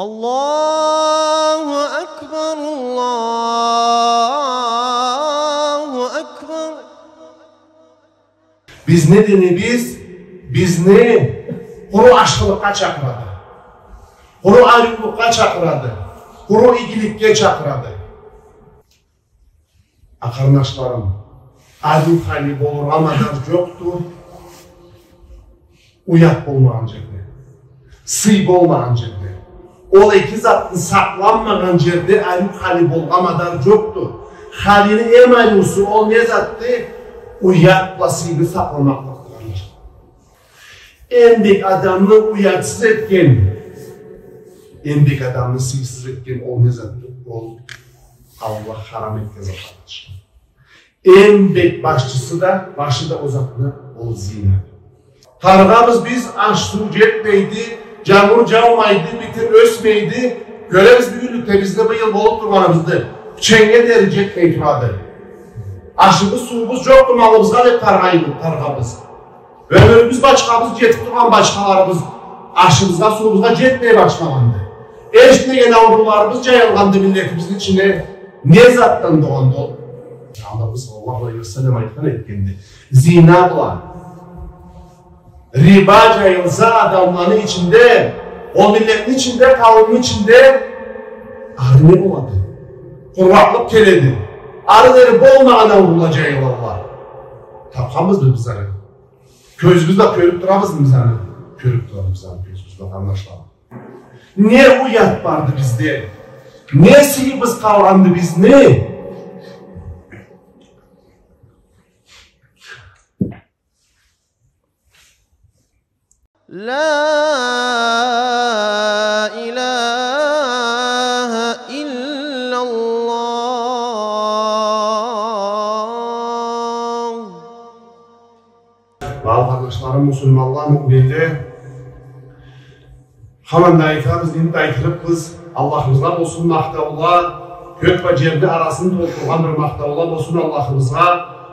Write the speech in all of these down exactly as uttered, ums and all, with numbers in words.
Аллаху акбар, Аллаху акбар. Бизни динибиз бизни къуру ашхылыкъгъа чакъырады. Къуру ариулукъгъа чакъырады. Къуру игиликге чакъырады. А, къарнашларым, ариу хали болургъа мадар джокъду уят болмагъан джерде, сый болмагъан джерде. Ол эки затны сакъланмагъан джерде ариу хали болургъа мадар джокъду. Халини эм ариусу ол не затды? Уят бла сыйны сакъламакълыкъды, къарнашларым. Эм бек адамны уятсыз этген, эм бек адамны сыйсыз этген ол не затды? Ол Аллах харам этген затланы. Эм бек башчысы да, башы да ол затны, ол зина. Тарыгъабыз биз, аш-суу джетмейди, джамгъур джаумайды, битим ёсмейди. Кёребиз бюгюнлюкде бизни быйыл болуб тургъаныбызды. Пиченнге дери джетмей турады. Ашыбыз, суубуз джокъду малыбызгъа деб тарыгъа-, тарыгъабыз. Ёмюрюбюз башхабыз, джетиб тургъан башхаларыбыз ашыбызгъа, суубузгъа джетмей башлагъанды. Эшитмеген аурууларыбыз джайылгъанды миллетибизни ичине. Не затдан болгъанды ол? Пайгъамбарыбыз саллаллаху алейхи ва саллам айтхан этгенди: зина бла риба джайылса адамланы ичинде, ол миллетни ичинде, къауумну ичинде ары не болады? Къургъакълыкъ келеди. Ары дери болмагъан ауруула джайылалла. Тапханбызбы биз ары? Кёзюбюз бла кёрюб турабызмы биз аны? Кёрюб турабыз биз аны кёзюбюз бла, къарнашларым. Не уят барды бизде? Не сыйыбыз къалгъанды бизни? لا إله إلا الله. Бала къарнашларым, муслиманла, муъминле, хаманда айтабыз, энди айтырыкъбыз, Аллахыбызгъа болсун махтаула, кёк бла джерни арасын толтургъан бир махтаула болсун Аллахыбызгъа.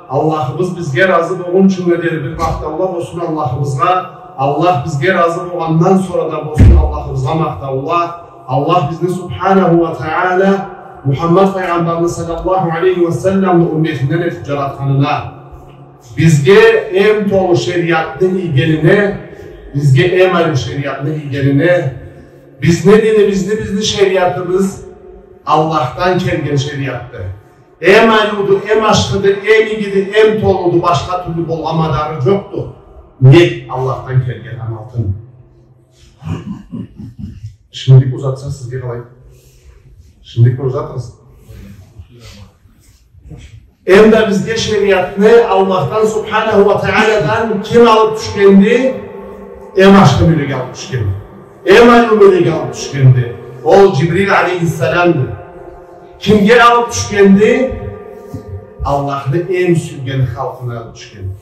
Аллахыбыз бизге разы болгъунчунга дери бир махтаула болсун Аллахыбызгъа. Аллах бизге разы болгъандан сора да болсун Аллахыбызгъа махтаула. Аллах бизни субханаху ва тагъала Мухаммад пайгъамбарны саллаллаху алейхи ва салламны умметинден этиб джаратханына, бизге эм толу шериатны ийгенине, бизге эм ариу шериатны ийгенине, бизни динибизни, бизни шериатыбыз Аллахдан келген шериатды. Эм ариуду, эм ашхыды, эм игиди, эм толуду, башха тюрлю болгъа мадары джокъду. Нек Аллахдан келген амалтын. Шимдик узатса, сизге къалай? Шимдик бир узатыгъыз. Эм да бизге шериатны Аллахдан субханаху ва тагъаладан ким алыб тюшгенди? Эм ашхы мёлеги алыб тюшгенди. Эм ариу мёлеги алыб тюшгенди. Ол Джибрил алейхиссаламды. Кимге алыб тюшгенди? Аллахны эм сюйген халкъына алыб тюшгенди.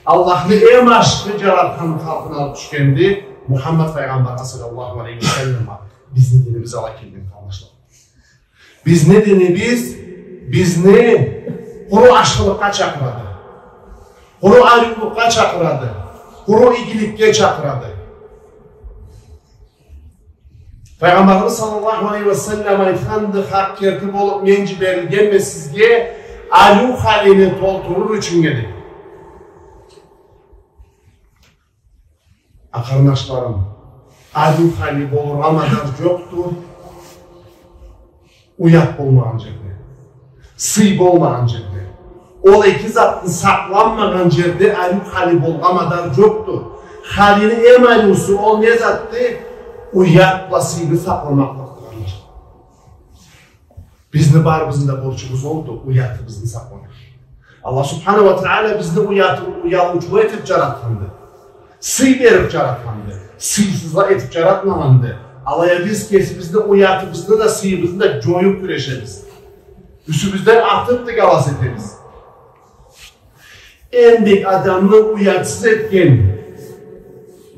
Аллахны эм ашхы джаратхан халкъына алыб тюшгенди. Мухаммад пайгъамбаргъа саллаллаху алейхи ва салламгъа. Бизни динибиз алай келген, къарнашларым. Бизни динибиз бизни къуру ашхылыкъгъа чакъырады. Къуру ариулукъгъа чакъырады. Къуру игиликге чакъырады. Пайгъамбарыбыз саллаллаху алейхи ва саллам айтханды: хакъ керти болуб, мен джиберилгенме сизге ариу халини толтурур ючюннге, деди. А, къарнашларым, ариу хали болургъа мадар джокъду уят болмагъан джерде, сый болмагъан джерде. Ол эки затны сакъланмагъан джерде ариу хали болургъа мадар джокъду. Халини эм ариусу ол не затды? Уят бла сыйны сакъламакълыкъды, къарнашларым. Бизни барыбызны да борчубуз олду уятыбызны сакъларгъа. Аллах субханаху ва тагъала бизни уяты-, уялыучула этиб джаратханды. Сый бериб джаратханды. Сыйсызла этиб джаратмагъанды. Алай а биз кесибизни уятыбызны да, сыйыбызны да джоюб кюрешебиз. Юсюбюзден атыб дыгалас этебиз. Эм бек адамны уятсыз этген,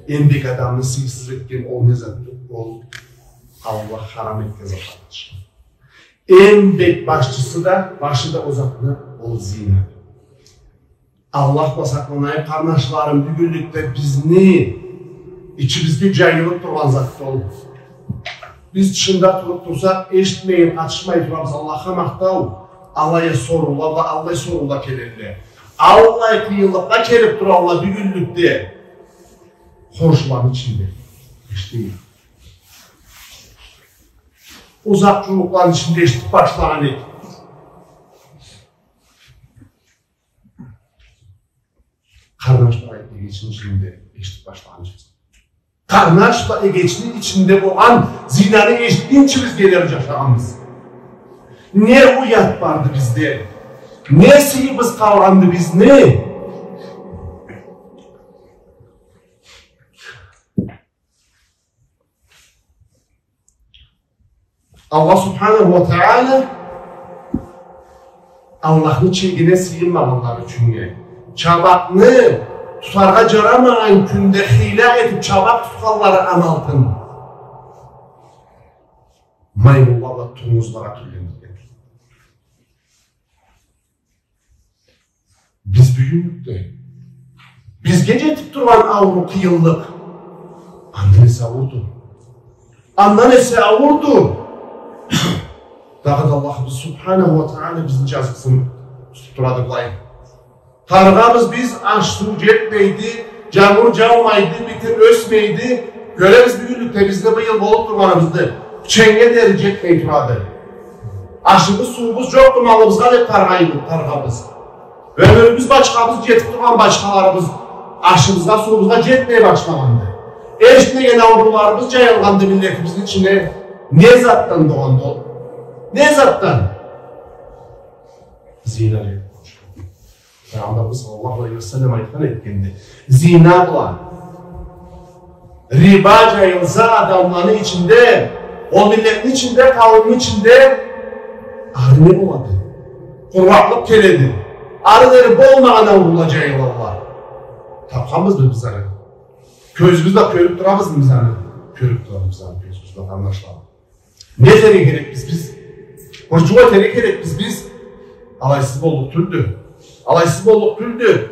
эм бек адамны сыйсыз этген ол не затды? Ол Аллах харам этген затланы. Эм бек башчысы да, башы да ол затны, ол зина. Аллах бла сакъланайыкъ, къарнашларым, бюгюнлюкде бизни ичибизге джайылыб тургъан затды ол. Биз тышында туруп турсакъ, эшитмей, къатышмай турабыз. Аллахха махтау, аллай соруула, аллай соруула келелле. Аллай къыйынлыкъла келип туралла бюгюнлюкде. Хоншуланы ичинде эшитмей. Узакъ джууукъланы ичинде эшитип башлагъан эдик. Къарнаш бла эгечини ичинде эшитип башлагъан эдик. Къарнаш бла эгечини ичинде болгъан зинаны эшитгинчи биз гелери джашагъанбыз. Не уят барды бизде? Не сыйыбыз къалгъанды бизни? Аллах субханаху уа тагъала Аллахны чегине сыйынмагъанлары ючюннге, чабакъны тутаргъа джарамагъан кюнде хыйла этип чабакъ тутханлары амалтын маймунла бла тунгузлагъа тюрлендирген. Биз бюгюнлюкде бизге джетип тургъан ауруу, къыйынлыкъ андан эсе ауурду. Андан эсе ауурду. Дагъыда Аллахыбыз субханаху уа тагъала бизни джазыкъсын тутуп турады былай. Тарыгъабыз биз, аш-суу джетмейди, джамгъур джаумайды, битим ёсмейди. Кёребиз бюгюнлюкде бизни быйыл болуп тургъаныбызны, пиченнге дери джетмей турады. Ашыбыз, суубуз джокъду малыбызгъа деб тарыгъа-, тарыгъабыз. Ёмюрюбюз, бачхабыз, джетип тургъан бачхаларыбыз ашыбызгъа, суубузгъа джетмей башлагъанды. Эшитмеген аурууларыбыз джайылгъанды миллетибизни ичине. Не затдан болгъанды ол? Не затдан? Зина. Пайгъамбарыбыз саллаллаху алейхи ва саллам айтхан этгенди: зина бла риба джайылса адамланы ичинде, ол миллетни ичинде, къауумну ичинде ары не болады? Къургъакълыкъ келеди. Ары дери болмагъан ауруула джайылалла. Тапханбызмы биз аны? Кёзюбюз бла кёрюп турабызмы биз аны? Кёрюп турабыз биз аны кёзюбюз бла, къарнашларым. Не этерге керекбиз биз? Бир джукъ этерге керекбиз биз. Алайсыз боллукъ тюлдю. Алайсыз боллукъ тюлдю.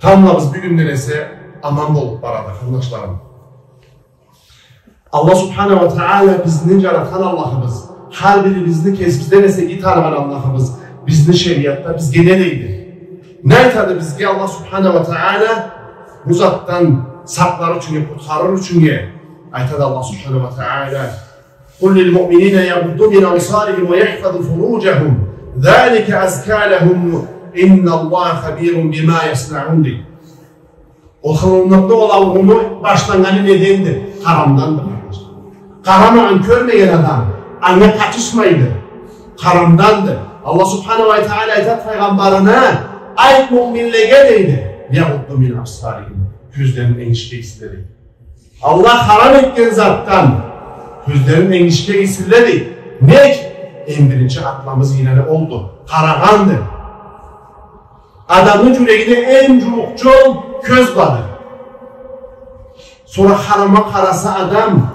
Тамбла биз бюгюнден эсе аман болуп барады, къарнашларым. Аллах субханаху уа тагъала бизни джаратхан Аллахыбыз, хар бирибизни кесибизден эсе иги таныгъан Аллахыбыз бизни шериатда бизге не дейди? Не айтады бизге Аллах субханаху уа тагъала бу затдан сакълар ючюннге, къутхарыр ючюннге? Айтады Аллах субханаху уа тагъала: قل للمؤمنين يغضوا من أبصارهم ويحفظوا فروجهم ذلك أزكى لهم إن الله خبير بما يصنعون, дейди. Ол хылымлыкъны, ол ауруну башланнганы неденди? Харамданды, къарнашларым. Къарамагъан, кёрмеген адам анга къатышмайды. Харамданды. Аллах субханаху уа тагъала айтады пайгъамбарына: айт муъминлеге, дейди, يغضوا من أبصارهم, кёзлерин энгишге ийсинле, дейди. Аллах харам этген затдан кёзлерин энгишге ийсинле, дейди. Нек? Эм биринчи атламы зинаны олду. Къарагъанды. Адамны джюрегине эм джууукъ джол кёз барды. Сора харамгъа къараса адам,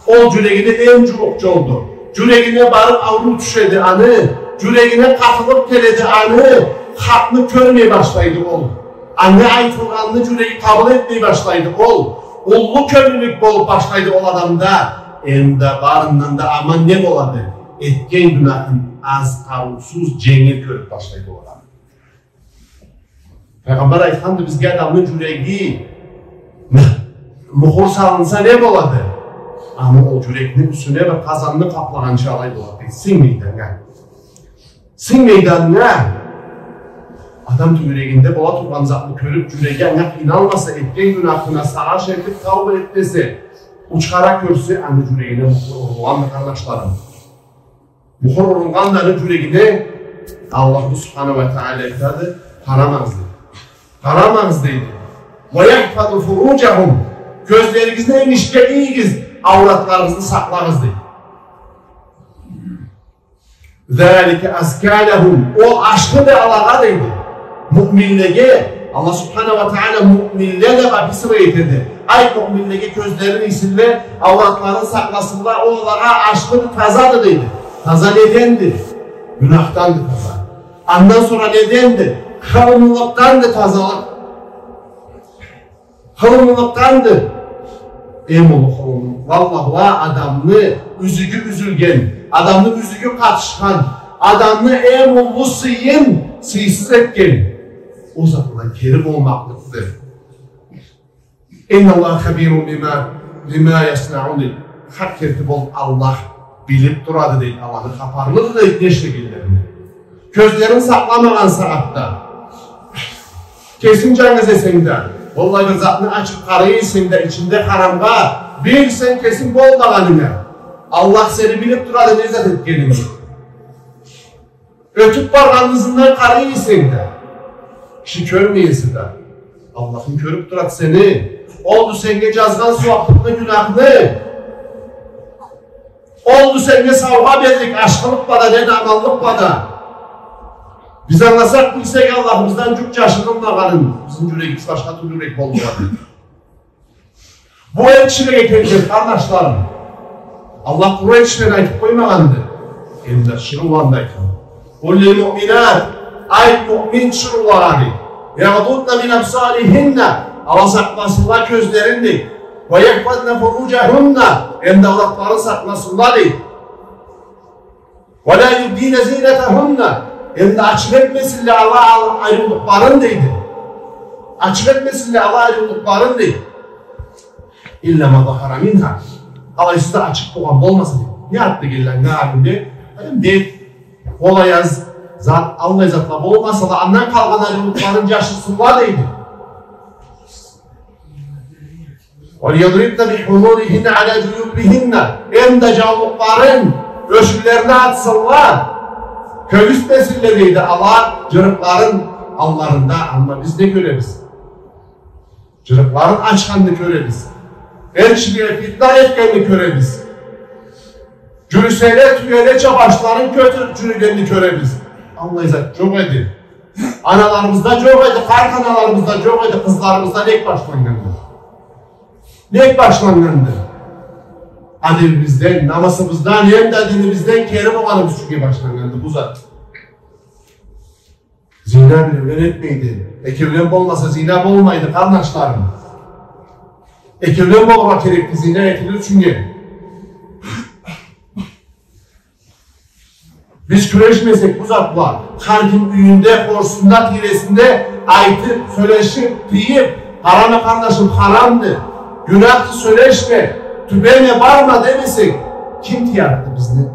ол джюрегине эм джууукъ джолду. Джюрегине барып ауруу тюшеди аны, джюрегине къатылыкъ келеди аны, хакъны кёрмей башлайды ол. Анга айтылгъанны джюреги къабыл этмей башлайды ол. Уллу кёллюлюк болуп башлайды ол адамда. Эм да барындан да аман не болады? Этген гюнахын аз, къарыусуз, дженгил кёрюп башлайды ол адам. Пайгъамбар айтханды бизге, адамны джюреги мухур салынса не болады? Аны ол джюрекни юсюне бир къазанны къаплагъанча алай болады, дейди. Сингмейди анга. Сингмейди анга. Адам тёгерегинде бола тургъан затны кёрюп, джюреги анга къыйналмаса, этген гюнахына сагъыш этип, тауба этмесе, учхара кёрсе, аны джюрегине мухур урулгъанды, къарнашларым. Мухур урулгъанды аны джюрегине. Аллаху субханаху уа тагъала айтады: къарамагъыз, дейди. Къарамагъыз, дейди. ويحفظوا فروجهم. Кёзлеригизни энгишге ийигиз, аууратларыгъызны сакълагъыз, дейди. ذلك أزكى لهم. Ол ашхыды алагъа, дейди. Муъминлеге. Аллах субханаху уа тагъала муъминле деб описывать этеди. Айт муъминлеге кёзлерин ийсинле, аууратларын сакъласынла, ол алагъа ашхыды, тазады, дейди. Таза неденди? Гюнахданды таза. Андан сора неденди? Хылымлылыкъданды тазалыкъ. Хылымлылыкъданды. Эм уллу къылыгъы, валлахи, адамны юзюгю юзюлген, адамны юзюгю къатышхан, адамны эм уллу сыйын сыйсыз этген. Ол затладан кери болмакълыкъды. «Инналлаха хабирун бима, бима яснаун», — дейди. Хакъ керти болуп, Аллах билип турады, дейди. Аллахны хапарлыды, дейди, не ишлегенлерине. Кёзлерин сакъламагъан сагъатда, кесинг джангыз эсенг да, валлахи, бир затны ачып къарай эсенг да, ичинде харамгъа, бил сен кесинг болмагъанынгы. Аллах сени билип турады, не зат этгенингни. Ётюп баргъанны ызындан къарай эсенг да, киши кёрмей эсе да, Аллахынг кёрюп турады сени. Олду сеннге джазгъан сууаплыкъны, гюнахны. Олду сеннге саугъа берлик, ашхылыкъ бла да, не да, аманлыкъ бла да. Биз ангыласакъ, билсек Аллахыбыздан джукъ джашырылмагъанын, бизни джюрегибиз башха тюрлюрек боллукъду. Бу эр кишилеге келген, къарнашларым. Аллах къуру эр кишилени айтып къоймагъанды. Энди чырыуланы да айтхан. «Къул лил муъминат», айт муъмин чырыулагъа, дей. «Ягъдудна мин абсарихинна», ала сакъласынла кёзлерин, дей. «Ва яхфазна фуруджахунна», энди ауратларын сакъласынла, дей. «Ва ла юбдина зинатахунна», энди ачыкъ этмесинле ала, ала ариулукъларын, дейди. Ачыкъ этмесинле ала ариулукъларын, дейди. «Илла ма захара минха», алайсыз да ачыкъ болгъан болмаса, дейди. Не артда келген, не алимде, энди къол аяз зат, аллай затла болмаса да, андан къалгъан ариулукъларын джашырсынла, дейди. «Валиядрибна бихумурихинна ала джуюбихинна». Энди джаулукъларын ёшюнлерине атсынла. Кёргюзтмесинле, дейди, ала джырыкъларын алларында. Амма биз не кёребиз? Джырыкъларын ачханны кёребиз. Эр кишилеге фитна этгенни кёребиз. Джюрюселе, тюелеча башларын кётюрюп джюрюгенни кёребиз. Аллай зат джокъ эди. Аналарыбызда джокъ эди, къарт аналарыбызда джокъ эди, къызларыбызда нек башланнганды? Нек башланнганды? Адебибизден, намысыбыздан, эм да динибизден кери болгъаныбыз ючюн башланнганды бу зат. Зина биреулен этмейди. Экеулен болмаса, зина болмайды, къарнашларым. Экеулен болургъа керекди зина этилир ючюн. Биз кюрешмесек бу зат бла, хар ким юйюнде, къошусунда, тийресинде айтып, сёлешип, тыйып, къарама, къарнашым, харамды, гюнахды, сёлешме, тюбеме, барма демесек, ким тыярыкъды бизни?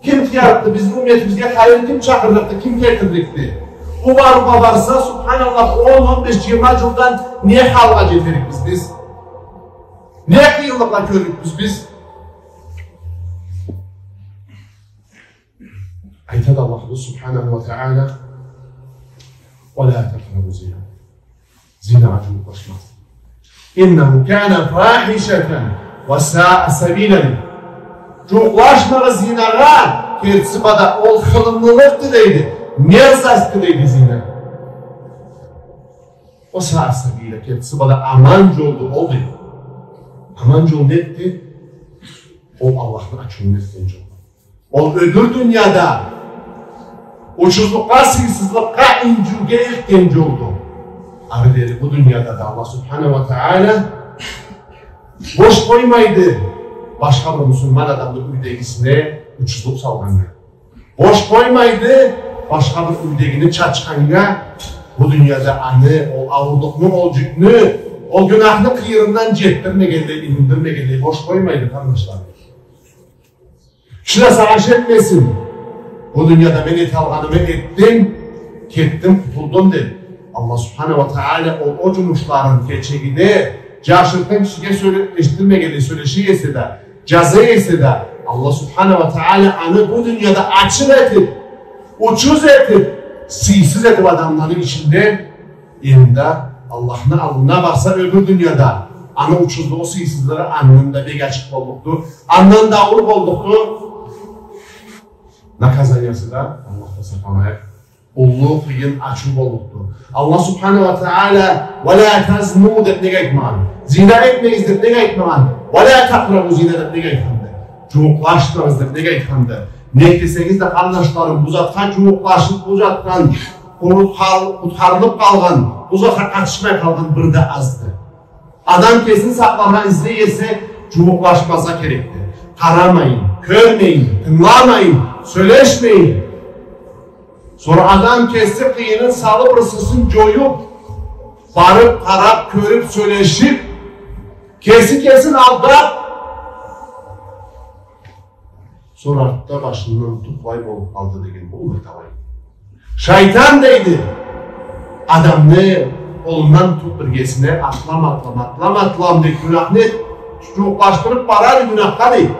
Ким тыярыкъды бизни? Умметибизге хайыр ким чакъырлыкъды, ким келтирликди? Бу барыугъа барса, субханаллах, он, он беш, джыйырма джылдан не халгъа джетерикбиз биз? Не къыйынлыкъла кёрлюкбюз биз? Айтады Аллахыбыз субханаху ва тагъала: «Ва ла такърабу зина». Зинагъа джууукълашмагъыз. «Иннаху кана фахишатан ва саа сабилан». Джууукълашмагъыз зинагъа, кертиси бла да ол хылымлылыкъды, дейди. Мерзостьды, дейди, зина. «Ва саа сабила», кертиси бла да аман джолду ол, дейди. Аман джол неди? Ол Аллахны ачыуун этген джол. Ол ёбюр дунияда учузлукъгъа, сыйсызлыкъгъа, инджиуге элтген джолду. Ары дери бу дунияда да Аллах субханаху ва тагъала бош къоймайды башха бир муслиман адамны юйдегисине учузлукъ салгъаннга. Бош къоймайды башха бир юйдегини чачханнга, бу дунияда аны, ол ауурлукъну, ол джюкню, ол гюнахны къыйырындан джетдирмегенлей, индирмегенлей бош къоймайды, къарнашларым. Киши да сагъыш этмесин: «Бу дунияда мен эталгъанымы этдим, кетдим, къутулдум», — деп. Аллах субханаху ва тагъала ол, ол джумушларын кечегиде джашыртын кишиге сёле-, эшитдирмегенлей сёлеше эсе да, джаза эсе да, Аллах субханаху ва тагъала аны бу дунияда ачыкъ этип, учуз этип, сыйсыз этип адамланы ичинде Энди Аллахны аллына барса ёбюр дунияда, аны учузлугъу, сыйсызлыгъы андан да бек ачыкъ боллукъду, андан да ауур боллукъду. Наказаниясы да, Аллах да сакъласын, уллу, къыйын, ачыу боллукъду. Аллах субханаху ва тагъала: «Ва ла тазну» деп неге айтмагъан? Зина этмегиз деп неге айтмагъан? «Ва ла такърабу зина» деп неге айтханды? Джууукълашмагъыз деп неге айтханды? Нек десегиз да, къарнашларым, бу затха джууукълашып, бу затдан къутхар-, къутхарылып къалгъан, бу затха къатышмай къалгъан бир да азды. Адам кесин сакъларгъа излей эсе, джууукълашмазгъа керекди. Къарамайын, кёрмейин, тынгыламайын, сёлешмейин. Сора адам кеси къыйынын салып, ырысхысын джоюп, барып, къарап, кёрюп, сёлешип, кеси кесин алдап, сора артда башындан тутуп былай болуп къалды деген болмайды алай. Шайтан, дейди, адамны къолундан тутуп биргесине атлам, атлам, атлам, атлам деп гюнахны эт-, джууукълашдырып барады гюнахха, дейди.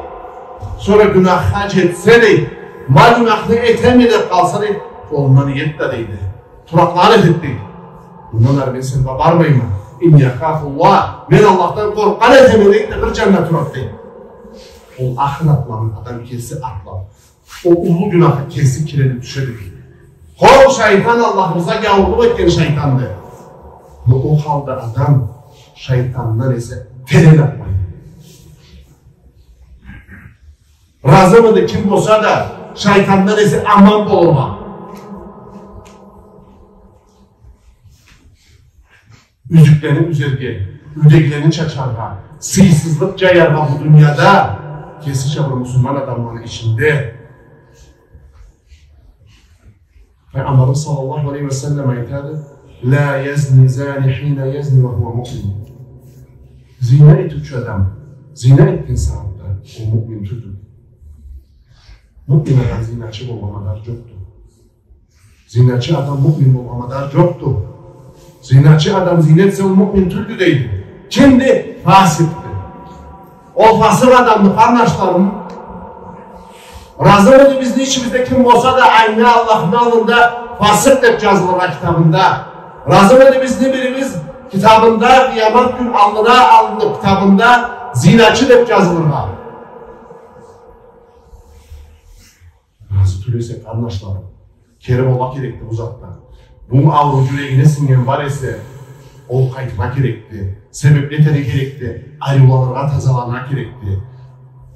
Сора гюнахха джетсе, дейди, ма гюнахны этеме деп къалса, дейди, къолундан иет да, дейди. Туракъланы этет, дейди. Мындан ары мен сеннге бармайма. Инни ахафуллах. Мен Аллахдан къоркъгъан этеме, дейди да, бир джанына турат, дейди. Ол ахыр атламын адам кеси атлап, ол уллу гюнахха кеси кирип тюшеди, дейди. Ол шайтан Аллахыбызгъа гяуурлукъ этген шайтанды. Но ол халда адам шайтандан эсе терен атмайды. Разымыды ким болса да шайтандан эсе аман болургъа. Юзюклени юзерге, юйдегилени чачаргъа, сыйсызлыкъ джаяргъа бу дунияда кесича бир муслиман адамланы ичинде. Пайгъамбарыбыз саллаллаху алейхи ва саллам айтады: «Ла язни зани хина язни ва хуа муъмин». Зина этиучю адам зина этген сагъатда ол муъмин тюлдю. Муъмин адам зиначы болургъа мадар джокъду. Зиначы адам муъмин болургъа мадар джокъду. Зиначы адам зина этсе, ол муъмин тюлдю, дейди. Кимди? Фасикъди. Ол фасикъ адамны, къарнашларым, разымыды бизни ичибизде ким болса да, анга Аллахны аллында фасикъ деп джазылыргъа китабында? Разымыды бизни бирибиз китабында, къыямат кюн аллына алынып китабында зиначы деп джазылыргъа? Разы тюл эсе, къарнашларым, кери болургъа керекди бу затдан. Бу ауруу джюрегине сингнген бар эсе, ол къайтыргъа керекди. Себепни этерге керекди. Ариуланыргъа, тазаланыргъа керекди.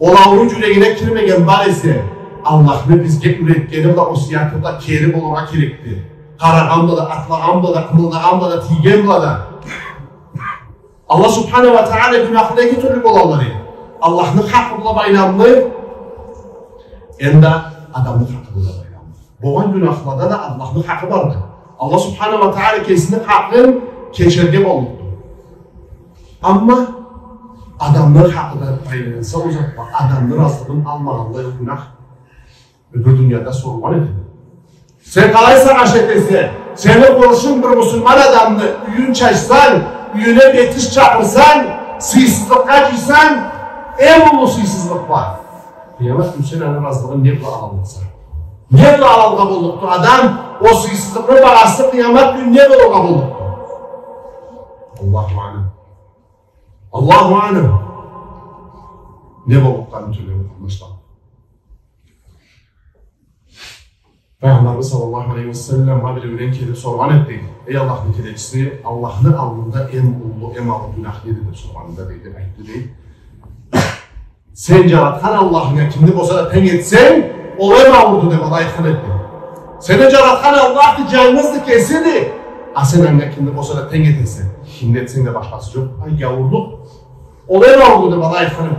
Ол ауруу джюрегине кирмеген бар эсе, Аллахны бизге юретгени бла, осияты бла кери болургъа керекди. Къарагъан бла да, атлагъан бла да, къымылдагъан бла да, тийген бла да. Аллах субханаху ва тагъала гюнахла эки тюрлю болалла, дейди. Аллахны хакъы бла байламлы, эм да адамны хакъы бла байламлы. Болгъан гюнахлада да Аллахны хакъы барды. Аллах субханаху ва тагъала кесини хакъын кечерге боллукъду. Амма адамны хакъы да байланса, ол зат бла адамны разылыгъын алмагъанлай ол гюнах бир дунияда сорулгъан этеди. Сен къалай сагъыш этесе, сени къоншунг бир муслиман адамны юйюн чачсанг, юйюне бетиш чакъырсанг, сыйсызлыкъгъа джыйсанг, эм уллу сыйсызлыкъ бар. Къыямат кюн сен аны разылыгъын не бла алаллыкъса? Не бла алалгъа боллукъду адам? Ол сыйсызлыкъны багъасы къыямат кюн не болургъа боллукъду? Аллаху алам. Аллаху алам. Не боллукъду, къарнашларым? Пайгъамбарыбыз саллаллаху алейхи ва саллам ма бириуюнден келип соргъан этди: «Эй Аллахны келечиси, Аллахны аллында эм уллу, эм ауур гюнах неди?» — деп соргъанында, дейди, айтды, дейди: «Сен джаратхан Аллахынга кимни болса да тенг этсенг, ол эм аурду», — деп алай айтхан этди. Сени джаратхан Аллахды, джангызды, кесиди. А сен анга кимни болса да тенг этесе, кимни этсенг да башхасы джокъ. Ай, гяуурлукъ. Ол эм аурду деп алай айтхан эди.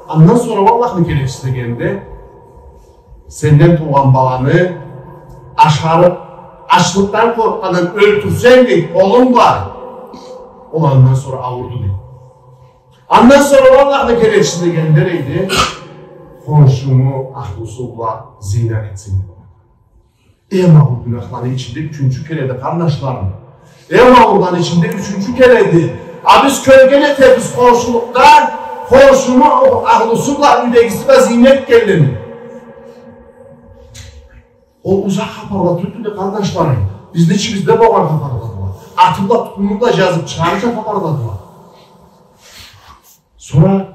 Андан сора Аллахны келечиси дегенде, сенден туугъан баланы ашарып, ачлыкъдан къоркъгъандан ёлтюрсенг, дейди, къолунг бла, ол андан сора аурду, дейди. Андан сора Аллахны келечиси дегенде, дейди, къоншунгу ахлусу бла зина этсенг. Эм ауур гюнахланы ичинде ючюнчю кереди, къарнашларым. Эм ауурланы ичинде ючюнчю кереди. А биз кёрген этебиз къоншулукъда къоншуну ахлусу бла, юйдегиси бла зина этгенлени. Ол узакъ хапарла тюлдю да, къарнашларым. Бизни ичибизде болгъан хапарладыла. Аты бла, тукъуму бла джазып чыгъарча хапарладыла. Сора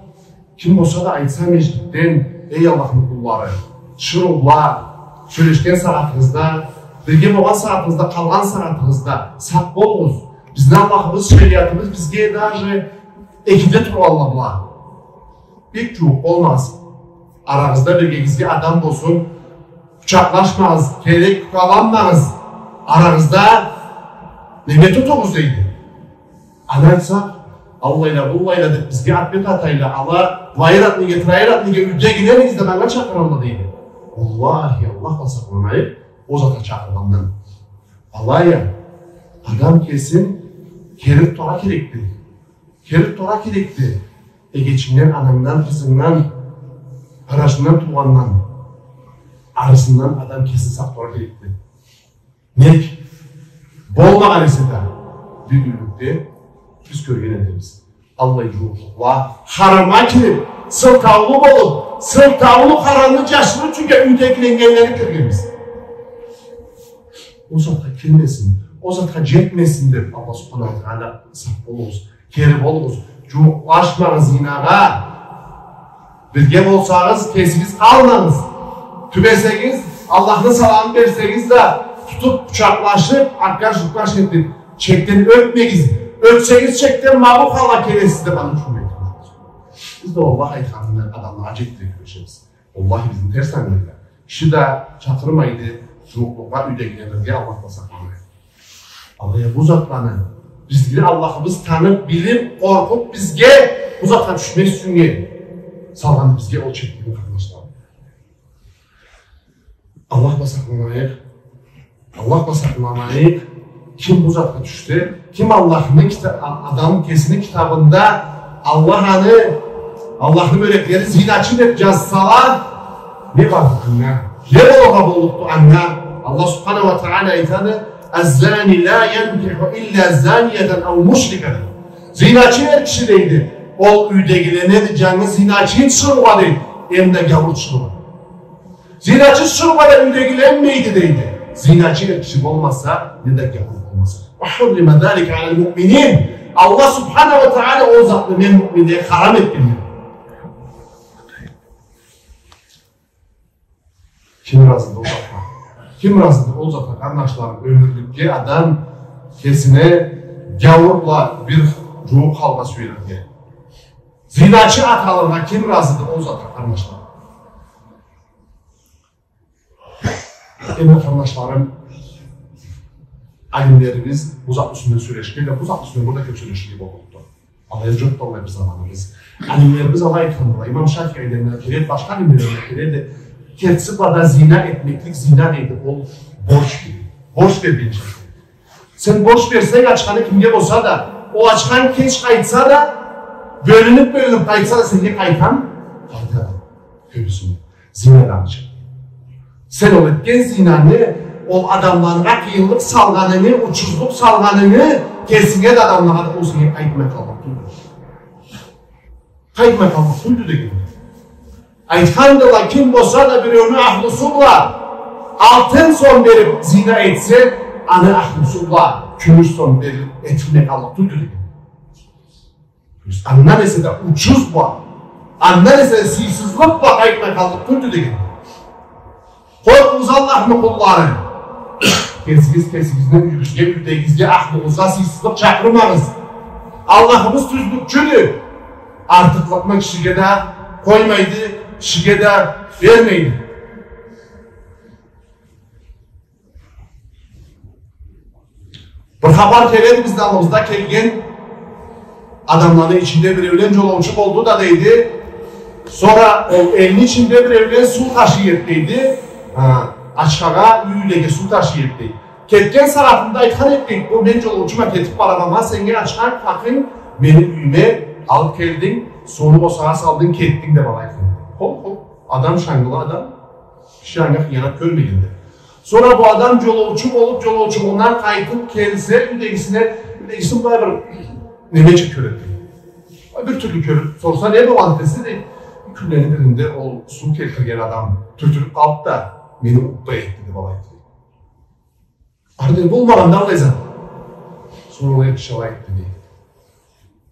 ким болса да айтса межгитден: «Эй Аллахны къуллары, тиширыу бла сёлешген сагъатыгъызда, бирге болгъан сагъатыгъызда, къалгъан сагъатыгъызда сакъ болугъуз. Бизни Аллахыбыз, шериатыбыз бизге даже экиде тургъанла бла. Бек джууукъ болмагъыз. Арагъызда биргегизге адам болсун. Къучакълашмагъыз, керек кюкаланмагъыз. Арагъызда неме тутугъуз», — дейди. Аны айтса, Аллайла, быллайла деб бизге ответ атайла, ала двоюродныйге, троюродныйге, юйдегиле, биз да анга чакъыралла, дейди. Уаллахи, Аллах бла сакъланайыкъ ол затха чакъыргъандан. Алай а, адам кесин кери тутаргъа керекди. Кери тутаргъа керекди. Эгечингден, анангдан, къызынгдан, къарашынгдан, туугъандан, арысындан адам кесин сакъларгъа керекди. Нек? Болмагъан эсе да, бир кюнлюкде биз кёрген эдик биз. Аллай джууукълукъла, харамгъа кириб, сылтаулу болуб, сылтаулу харамны джашырыр ючюн юйдегиленнгенлени кёргенбиз. Ол затха кирмесин, ол затха джетмесин деб, Аллах субханаху уа тагъала, сакъ болугъуз, кери болугъуз, джууукълашмагъыз зинагъа. Бирге болсагъыз, кесигиз къалмагъыз. Тюбесегиз, Аллахны саламын берсегиз да, тутуб, къучакълашыб, аккаш-уккаш этиб, чекден ётмегиз. Ётсегиз чекден, ма бу халгъа келесиз деб, аны ючюн айтама. Биз да Аллах айтханын адамлагъа джетдирирге кюрешебиз. Уаллахи, бизни терс ангылайла. Киши да чакъырмайды джууукълукъгъа юйдегилерибизге, Аллах бла сакъланайыкъ. Алай а бу затланы бизге Аллахыбыз таныб, билиб, къоркъуб, бизге бу затха тюшмез ючюннге салгъанды бизге ол чекни, къарнашларым. Аллах бла сакъланайыкъ. Аллах бла сакъланайыкъ. Ким бу затха тюшсе, ким Аллахны кита-, а-, адам кесини китабында Аллах аны, Аллахны мёлеклери зиначы деб джазсала, не барды анга? Не болургъа боллукъду анга? Аллах субханаху уа тагъала айтады: «Аз-зани ла янкиху илла заниятан ау мушрикатан». Зиначы эр киши, дейди, ол юйдегиленеди джангыз зиначыны тиширыугъа, дейди, эм да гяуур тиширыугъа. Зиначы тиширыугъа да юйдегиленмейди, дейди, зиначы эр киши болмаса, не да гяуур болмаса. «Ва хуррима залика аляль муъминин». Аллах субханаху уа тагъала ол затны мен муъминлеге харам этгенме. Ким разыды ол затха? Ким разыды ол затха, къарнашларым, ёмюрлюкге адам кесине гяуур бла бир джууукъ халгъа сюелирге? Зиначы аталыргъа ким разыды ол затха, къарнашларым? Энди, къарнашларым, алимлерибиз бу затны юсюнден сёлешгенле, бу затны юсюнден бир да кёб сёлеширге боллукъду. Алай джокъду аллай бир заманыбыз. Алимлерибиз алай айтхандыла. Имам Шафииден да келеди, башха алимлерден да келеди. Керти бла да зина этмеклик, зина, дейди, ол борч кибик. Борч бергенча. Сен борч берсенг ачханы кимге болса да, ол ачхан кеч къайтса да, бёлюнюб-бёлюнюб къайтса да, сеннге къайтхан къайтады. Кёбюсюню. Зинадан чыкъ. Сен ол этген зинаны, ол адамлагъа къыйынлыкъ салгъанынгы, учузлукъ салгъанынгы, кесинге да, адамлагъа да, ол сеннге къайтмай къаллыкъ тюлдю. Къайтмай къаллыкъ тюлдю деген. Айтхандыла, ким болса да биреуню ахлусу бла алтын сом бериб зина этсе, аны ахлусу бла кюмюш сом бериб этилмей къаллыкъ тюлдю деген. Андан эсе да учуз бла, андан эсе да сыйсызлыкъ бла къайтмай къаллыкъ тюлдю деген. Къоркъугъуз, Аллахны къуллары. Кесигиз кесигизни юйюгюзге, юйдегигизге, ахлугъузгъа сыйсызлыкъ чакъырмагъыз. Аллахыбыз тюзлюкчюдю. Артыкълыкъны кишиге да къоймайды, кишиге да бермейди. Бир хапар келеди, бизни аллыбызда келген адамланы ичинде биреулен джолоучу болду да, дейди. Сора ол элни ичинде биреулен суу ташый эди, дейди. Ха, ачхагъа, юйлеге суу ташый эди, дейди. Кетген сагъатында айтхан эди, дейди: «Бу мен джолоучума, кетиб барама, ма сеннге ачхан хакъынг, мени юйюме алыб келдинг, сууну босагъа салдынг, кетдинг», — деб алай айтхан эди. Хо, хо, адам шангылы адам. Киши анга хыянат кёрмегенди. Сора бу адам джолоучу болуб, джолоучулугъундан къайтыб келсе, юйдегисине, юйдегисин былай бир немеча кёреди. Бир тюрлю кёрюб, сорса, не болгъанды десе, дейди, бир кюнлени биринде ол суу келтирген адам тюртюлюб къалды да, мени уппа этди, деб алай айтды. Ары дери болмагъанды аллай зат. Сора ол эр киши алай айтды, дейди.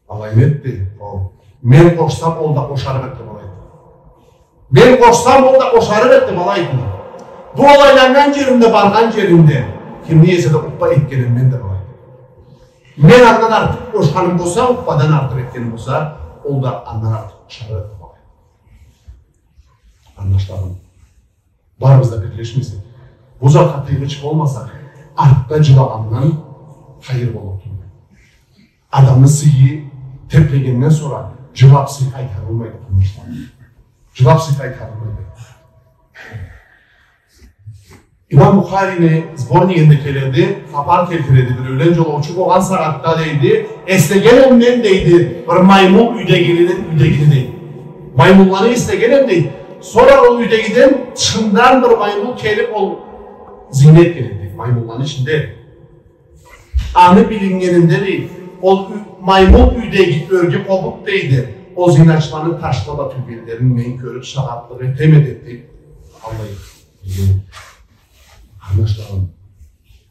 Алай этди, ол. Мен къошсам, ол да къошарыкъ эди, деб алай айтды. Мен къошсам, ол да къошарыкъ эди, деб алай айтды. Бу ол айланнган джеринде, баргъан джеринде, кимни эсе да уппа этгеним мен, деб алай айтды. Мен андан артыкъ къошханым болса, уппадан артыкъ этгеним болса, ол да андан артыкъ къошарыкъ эди, деб алай айтды. Къарнашларым, барыбыз да бирлешмесек, бу затха тыйгъыч болмасакъ, артда джылагъандан хайыр боллукъ тюлдю. Адамны сыйы Теплегенден сора джылаб сый къайтарылмайды, къарнашларым. Джылаб сый къайтарылмайды. Имам Бухарини сборнигинде келеди, хапар келтиреди, биреулен джолоучу болгъан сагъатда, дейди, эслегенем мен, дейди, бир маймул юйдегини, юйдегини, дейди. Маймулланы эслегенем, дейди. Сора ол юйдегиден тышындан бир маймул келиб, ол зина этгенди, дейди, маймулланы ичинде. Аны билиннгенинде, дейди, ол ю-, маймул юйдеги ёрге къобуб, дейди, ол зиначыланы ташлаб тюбегенлерин мен кёрюб, шагъатлыкъ этеме, деб, дейди. Аллай. Къарнашларым,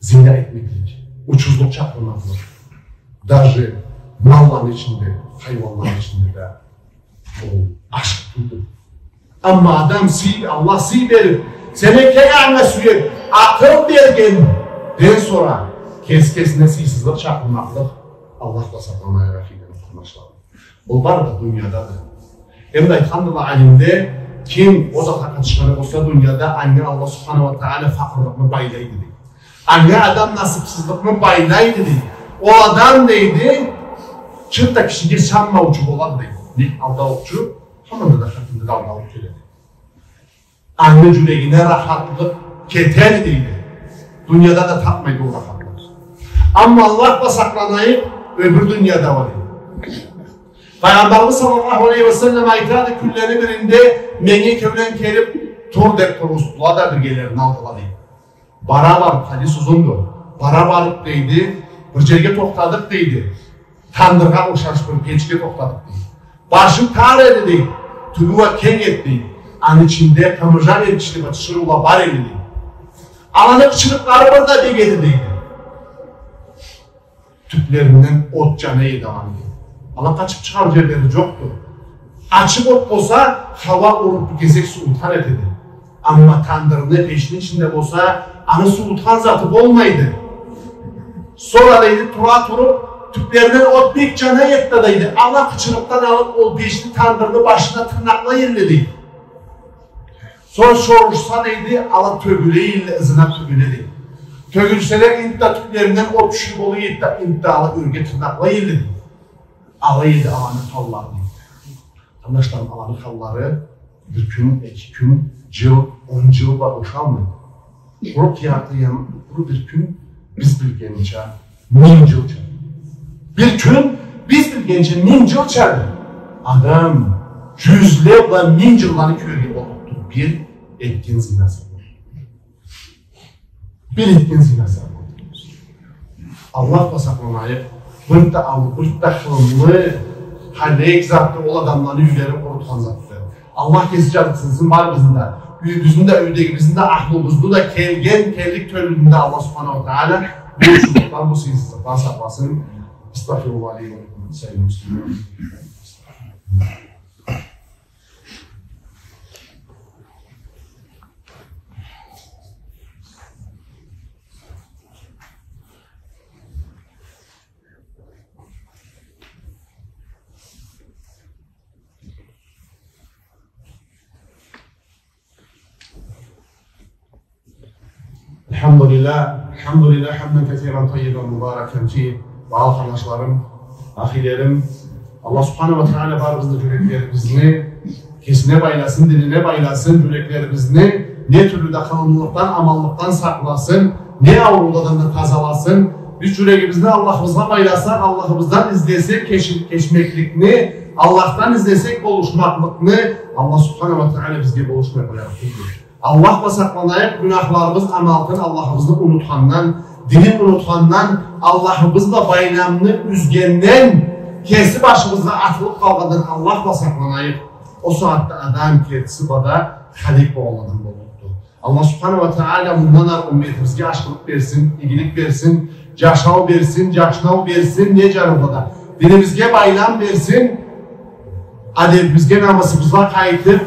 зина этмеклик, учузлукъ чакъырмакълыкъ, даже малланы ичинде, хайуанланы ичинде да ол ашхы тюлдю. Амма адам сый, Аллах сый бериб, сенеке анга сюеб, акъыл бергенден сора кеси кесине сыйсызлыкъ чакъырмакълыкъ, Аллах бла сакъланайыкъ, ахырлы къарнашларым. Ол бары да дуниядады. Эм да айтхандыла алимле, ким ол затха къатышханы болса дуниядада, анга Аллах субханаху уа тагъала факъырлыкъны байлайды, дейди. Анга адам насыбсызлыкъны байлайды, дейди. Ол адам, дейди, чырт да кишиге ышанмаучу болады, дейди. Нек алдаучу, хаманда да хатында да алдаулукъ келеди. Аны джюрегине рахатлыкъ кетеди, дейди. Дуниядада да тапмайды ол рахатлыкъ. Амма Аллах бла сакъланайыкъ, ёбюр дуниядада бар, дейди. Пайгъамбарыбыз саллаллаху алейхи ва саллам айтады, кюнлени биринде меннге экеулен келиб, тур деб тургъуздула да, биргелерин алдыла, дейди. Бара барыб, хадис узунду. Бара барыб, дейди, бир джерге тохтадыкъ, дейди. Тандыргъа ушаш бир печге тохтадыкъ, дейди. Башы тар эди, дейди. Тюбю уа кенг эди, дейди. Аны ичинде къымыжа бир киши бир тиширыула бар эди, дейди. Аланы къычырыкълары бир да бек эди, дейди. Тюблеринден от джана эди аланы, дейди. Ала къачыб чыгъар джерлери джокъду. Ачыкъ от болса, хауа уруб, бир кесек сууутхан этеди. Амма тандырны, печни ичинде болса, аны сууутхан заты болмайды. Сора, дейди, тура туруб, тюблеринден от бек джана эди да, дейди, ала къычырыкъдан алыб, ол печни, тандырны башына тырнакълай эдиле, дейди. Сора шорушса, дейди, ала тёгюле эдиле, ызына тёгюле, дейди. Тёгюлселе, энтда тюблеринден от кючлю бола эди да, энтда ала ёрге тырнакълай эдиле, дейди. Алай эди аланы халлары, дейди. Къарнашларым, аланы халлары бир кюн, эки кюн, джыл, он джыл бла бошалмайды. Къуру къыяты яныб, къуру бир кюн биз билгенча минг джылча. Бир кюн биз билгенча минг джылчады. Адам джюзле бла минг джылланы кёрюрге боллукъду бир этген зинасы. Бир этген зинасы. Аллах бла сакъланайыкъ. Бир да аур, бир да хылымлы, халек затды ол адамланы юйлерин къурутхан затды. Аллах кеси джарытсынсын барыбызны да. Юйюбюзню да, юйдегибизни да, ахлубузну да, келген, келлик тёлюню да Аллах субханаху уа тагъала бу учузлукъдан, бу сыйсызлыкъдан сакъласын. Астагъфируллах ли ва лакум, сайын муслимин. الحمد لله، الحمد لله، حمدا كثيرا طيبا مباركا فيه. Багъалы къарнашларым, ахилерим, Аллах субханаху уа тагъала барыбызны джюреклерибизни кесине байласын, динине байласын, джюреклерибизни не тюрлю да къылымылыкъдан, аманлыкъдан сакъласын, не ауруулардан да тазаласын. Биз джюрегибизни Аллахыбызгъа байласакъ, Аллахыбыздан излесек, кеч-, кечмекликни, Аллахдан излесек болушмакълыкъны, Аллах субханаху уа тагъала бизге болушмай къоярыкъ тюлдю. Аллах бла сакъланайыкъ, гюнахларыбыз амалтын Аллахыбызны унутхандан, динин унутхандан, Аллахыбыз бла байламны юзгенден, кеси башыбызгъа атылыб къалгъандан Аллах бла сакъланайыкъ. Ол сагъатда адам кертиси бла да халек болгъанладан боллукъду. Аллах субханаху уа тагъала мындан ары умметибизге ашхылыкъ берсин, игилик берсин, джашау берсин, джашнау берсин, не джаны бла да. Динибизге байлам берсин, адебибизге, намысыбызгъа къайтыб,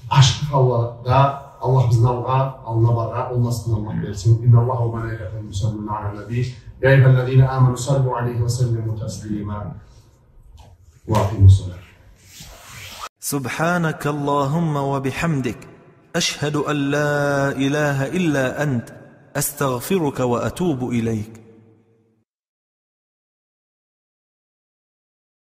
ашхы халлада Аллахыбызны алгъа, аллына барыргъа ол насыбны Аллах берсин. إن الله وملائكته يصلون على النبي، يا أيها الذين آمنوا صلوا عليه وسلموا تسليما. وأقيموا الصلاة. سبحانك اللهم وبحمدك، أشهد أن لا إله إلا أنت، أستغفرك وأتوب إليك.